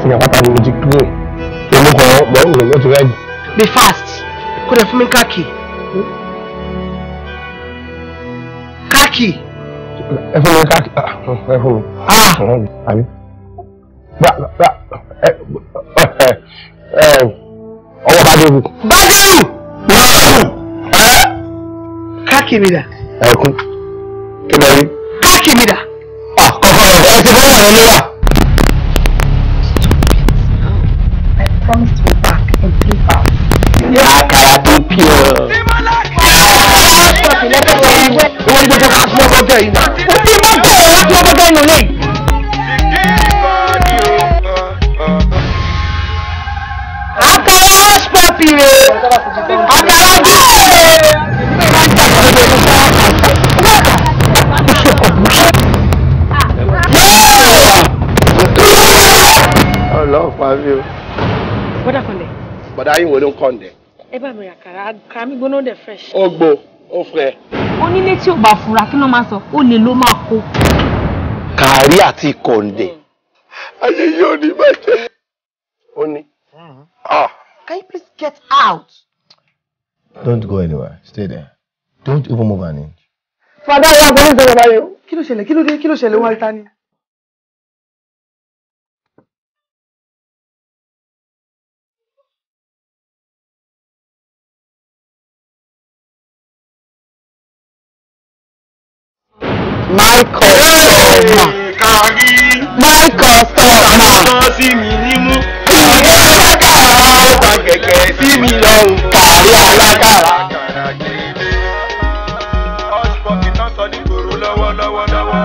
Yẹn pátá ni mo ti clean. Èmi kàn mọ̀ ń lò ti ready. Be fast. Kó lè fún mi káàkì. Káàkì. Ẹ fún mi káàkì. Ẹ fún mi. Àbí. Gbà ẹ ọwọ́ Bádérù. Bádérù! Káàkì mi dà. Ẹkún. Kí ló rí? Káàkì mi dà. Kọ́kọ́rọ́ ẹ ti fọwọ́ rẹ níwà. I promise to be back in 3 hours. Àkàrà tó pure. Ìwọ ni gbogbo ká fún ọkọ jẹ yìí náà. Ó ti máa bẹ̀rẹ̀ wá tí ọkọ jẹ́ inú ilé yìí. Àkàrà hush puppy rè. Àkàrà bí rè. Ọlọ́pàá mi o. Bọ́dà Kọ́ndẹ̀. Bọ̀dá yín wo ló ń kọ́ndẹ̀? Ẹ bá mi rà àkàrà, àkàrà mi gbóná dẹ̀ fresh. Ó gbó, ó fẹ́. Onílé tí ò bá fura kí ló máa sọ, ó lè ló máa kó. Kàrí àti kọ̀ǹdẹ̀. Ayé yóò ní bàjẹ́. Ó ní. Can you please get out? Don't go anywhere. Stay there. Don't even move an inch. Fadá wa kò ní sọ̀rọ̀ báyìí o. Kí ló ṣẹlẹ̀? Kí ló dé? Kí ló ṣẹlẹ̀? Wọ́n rí ta ni? My customer. My customer. Sí mi nímú. Kàrí alákàrà. Ó ta kẹ̀kẹ́ sí mi lọ́rùn. Kàrí alákàrà. Hush puppy tán sọ ní gbòòrò lọ́wọ́lọ́wọ́ lọ́wọ́.